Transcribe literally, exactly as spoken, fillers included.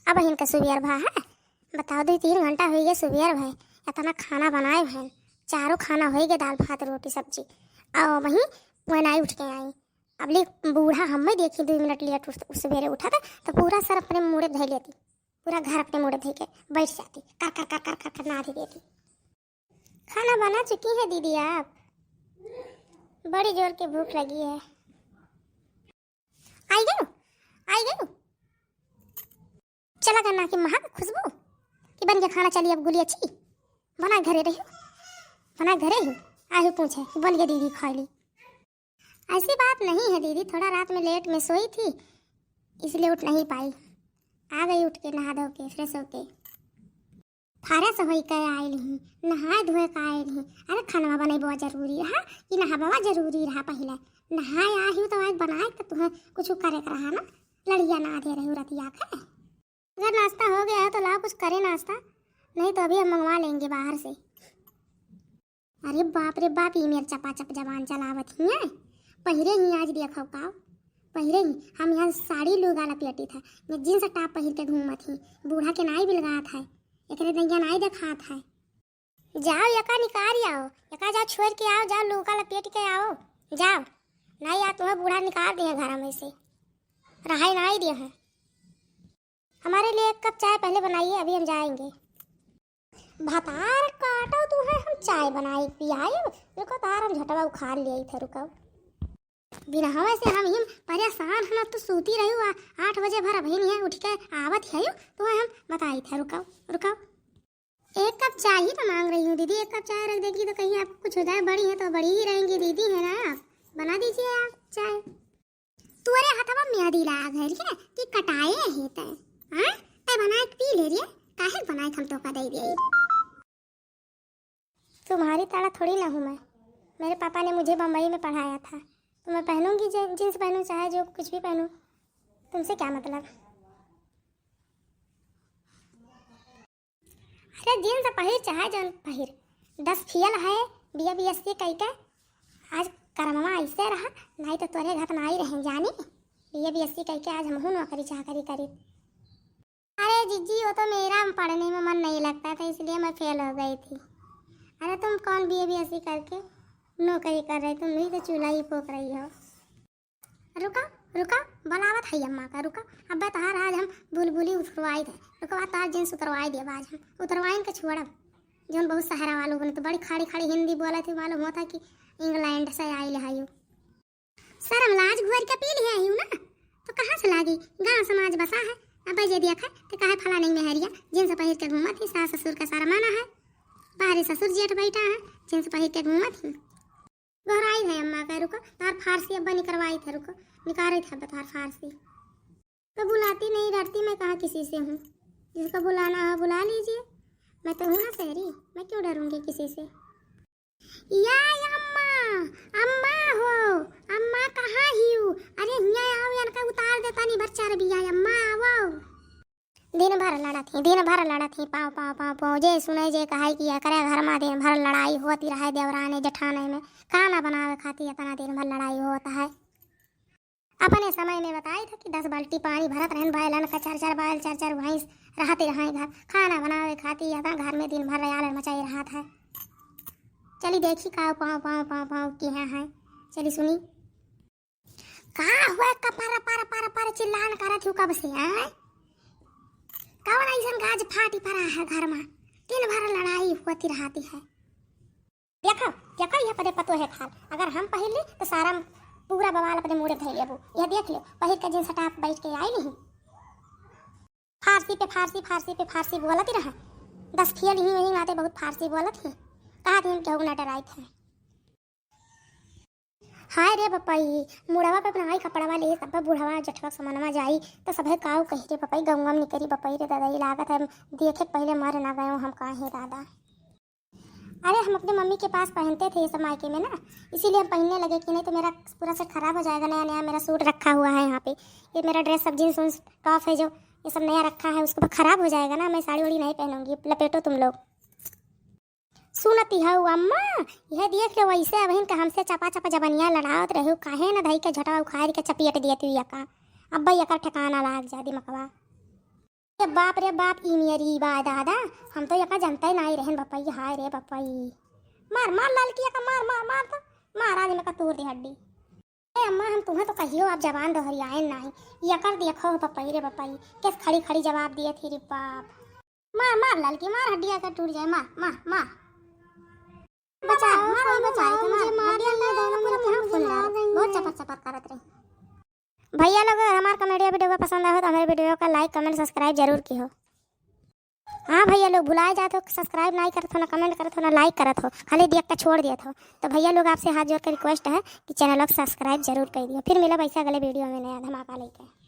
अब इनका सुबेर भा है, बताओ, दो तीन घंटा होइ गए सुबेर भा, इतना खाना बनाए हैं, चारों खाना होइ गए, दाल भात रोटी सब्जी, और वहीं वह नाई उठ के आई। अब ले बूढ़ा हमें देखी, दो मिनट लेट उठ, उठ सुबेरे उठा था तो पूरा सर अपने मुड़े धइ लेती, पूरा घर अपने मुड़े धइ के बैठ जाती, कर कर कर कर कर कर नादी देती। खाना बना चुकी है दीदी आप? बड़ी जोर के भूख लगी है। आई गयो, आई गयो। चला गन्ना की महक खुशबू कि बन गया खाना, चली अब गुली अच्छी। बना घरे रही, बना घरे ही। आही पूछे कि बन गया दीदी, खा ली। ऐसी बात नहीं है दीदी, थोड़ा रात में लेट में सोई थी, इसलिए उठ नहीं पाई। आ गई उठ के, नहा धो के, फ्रेश होके। फ्रेश होई के आइल ही, नहाए धोए के आइल ही। अरे, खानवा बनैबवा जरूरी रहा कि नहाबवा जरूरी रहा? पहिले नहाए आ ही तो आज बनाए के तुम्हें कुछ करे के रहा ना, लड़िया ना दे रही रतिया के। अगर नाश्ता हो गया है तो लाओ कुछ करे नाश्ता, नहीं तो अभी हम मंगवा लेंगे बाहर से। अरे बाप रे बाप, ई मेर चपाचप जबान चलावत हियाँ। पहिरे ही आज देखो का, पहिरे ही हम यहाँ साड़ी लुगा लपेटी था, ये जींस टॉप पहिर के घूमत ही। बूढ़ा के नाई बिलगात है, एकरे दैया नाई देखात है। जाओ एका निकाल आओ, एका जाओ छोड़ के आओ, जाओ लुगा लपेट के आओ, जाओ। नाई आ तुम्हें बूढ़ा निकाल दिए घर में से, रहाई नाई दिए हैं। हमारे लिए एक कप चाय पहले बनाइए, अभी हम जाएंगे। भतार काटो तू है, हम चाय बनाए पियाए। रुको तार हम झटवा उखाड़ लिए थे, रुको। बिना हवा से हम हिम परेशान, हम तो सूती रही हुआ। आठ बजे भर अभी नहीं है, उठ के आवत है यू, तो हम बताई थे, रुको, रुको। एक कप चाय ही तो मांग रही हूँ दीदी, एक कप चाय रख देगी तो कहीं आपको कुछ हो जाए, बड़ी है तो बड़ी ही रहेंगी दीदी, है ना? आप बना दीजिए आप चाय। तोरे हथवा मेहंदी लाग है रे कि कटाए है तै? हाँ? तै बनाए के पी ले रे, काहे के बनाए के हम तोका दे दे? तुम्हारी तरह थोड़ी ना हूँ मैं। मेरे पापा ने मुझे बम्बई में पढ़ाया था, तो मैं पहनूंगी जे-, जींस पहनूं चाहे जो कुछ भी पहनूं, तुमसे क्या मतलब? अरे जींस पहिर चाहे जौन पहिर, दस फेल है, बीए बीएससी कई के। आज करमवा ऐसे रहा, नहीं तो तोरे घत नाई रहे जानी। बीए बीएससी कई के आज हमहू नौकरी चाकरी करी। अरे जीजी, वो तो मेरा पढ़ने में मन नहीं लगता था, इसलिए मैं फेल हो गई थी। अरे तुम कौन बीए बीएससी करके नौकरी कर रही, तुम भी तो चूल्हा ही फूंक रही हो। रुका, रुका, बुलावत है अम्मा का, रुका। अब तहार आज हम बुलबुली उतरवाई दे। रुका, आज तहार जींस उतरवाई दे, आज हम उतरवाइन के छोड़ब। जौन बहुत सहारा वालों बने, तो बड़ी खड़ी खड़ी हिंदी बोलत ही, मालूम होता कि इंग्लैंड से आइल है यू। शर्म लाज घोर के पी लिया ही ना, तो कहाँ से लागी? गांव समाज बसा है। अब ये देखा तो कहे फलानी मेहरिया जींस पहिर के घूमत ही, सास ससुर का शर्माना है। बाहरी ससुर जेठ बैठा है, जींस पहिर के घूमत ही। गोहराई है अम्मा का, रुको, तार फारसी अब्बा निकरवाई थे, रुको, निकारे थे अब्बा तार फारसी। तो बुलाती नहीं, डरती मैं कहाँ किसी से हूँ? जिसको बुलाना हो बुला लीजिए, मैं तो हूँ ना शहरी, मैं क्यों डरूंगी किसी से? या अम्मा, अम्मा हो, अम्मा कहाँ हियू? अरे हिया आओ, इनका उतार देता नहीं बच्चा रे बिया, अम्मा आओ। दिन भर लड़त ही, दिन भर लड़त ही, पाँव, पाँव, पाँव, पाँव। जे सुने, जे कहे कि एकरे घर मा दिन भर लड़ाई होती रहे, देवराने जेठाने में खाना बनावे खातिर इतना दिन भर लड़ाई होत है। अपने समय में बताई था कि दस बाल्टी पानी भरत रहन, बैलन का चार चार बैल, चार चार भैंस रहते रहे घर, खाना बनावे खातिर इतना घर में दिन भर रयालन मचाई रहत है। चली देखी का पाँव, पाँव, पाँव, पाँव किहाँ है, चली सुनी। का हुआ का पर, पर, पर, पर चिल्लान करत हूँ कब से, हैं? कौन ऐसन गाज फाटी पड़ा है घर मा? दिन भर लड़ाई होती रहती है। देखो, देखो, यह पदे पतो है खाल। अगर हम पहिर ली तो सारा पूरा बवाल अपने मुड़े धइ लेबू। यह देख लो, पहिर के जींस टॉप बैठ के आई नहीं। फारसी पे फारसी, फारसी पे फारसी बोलत ही रहा। दस फेल ही वही नाते बहुत फारसी बोलत ही। कहा थी हम केहू ना डराइत है। हाय रे बपई, मुड़वा पे अपना आई कपड़वा ले, सब बुढ़वा जेठवा समनवा जाई, तो सभे काऊ कही रे बपई, गंगम निकरी बपई रे दादा, ये लागत है देखे के पहले मर ना गयो हम, काहे दादा। अरे हम अपने मम्मी के पास पहनते थे ये सब मायके में ना, इसीलिए हम पहनने लगे कि नहीं तो मेरा पूरा सेट खराब हो जाएगा। नया नया मेरा सूट रखा हुआ है यहाँ पे, ये मेरा ड्रेस सब जींस वींस टॉप है जो ये सब नया रखा है, उसको खराब हो जाएगा ना, मैं साड़ी वाड़ी नहीं पहनूंगी, लपेटो तुम लोग। सुनती हऊ अम्मा, यह देख लो वैसे अबहिन के हमसे चपा चपा जबनिया लड़ावत रहू, काहे न धई के झटवा उखाड़ के चपियट दियत हुई का। अब्बा एकर ठिकाना लाग जा दिमकवा। ये बाप रे बाप, ई मेरी बा दादा, हम तो एका जनते नाई रहन बपई, हाय रे बपई। मार, मार ललकी एका, मार, मार, मार तो, मार आज में का तोड़ दे हड्डी। ए अम्मा, हम तुम्हें तो कहियो आप जबान दोहरियाएन नाई, एकर देखो बपई रे बपई, किस खड़ी खड़ी जवाब दिए थी रे बाप। मार, मार ललकी, मार हड्डिया के टूट जाए, मार, मार, मार। बचा, मार, मार, बचा, मार, मार, हड्डिया के दोनों मेरे मुंह फूल रहा है, बहुत चपर चपर करत रही। भैया लोग, अगर हमार comedy video पसंद आवे तो हमारे video का like, comment, subscribe जरूर की हो। हाँ भैया लोग, भुलाए जात हो, subscribe नाई करत हो, ना comment करत हो, ना like करत हो, खाली देख के छोड़ दियत हो। तो भैया लोग, आपसे हाथ जोड़ के request है कि channel को subscribe जरूर कर दियो। फिर मिलब ऐसा अगले video में नया धमाका लेके।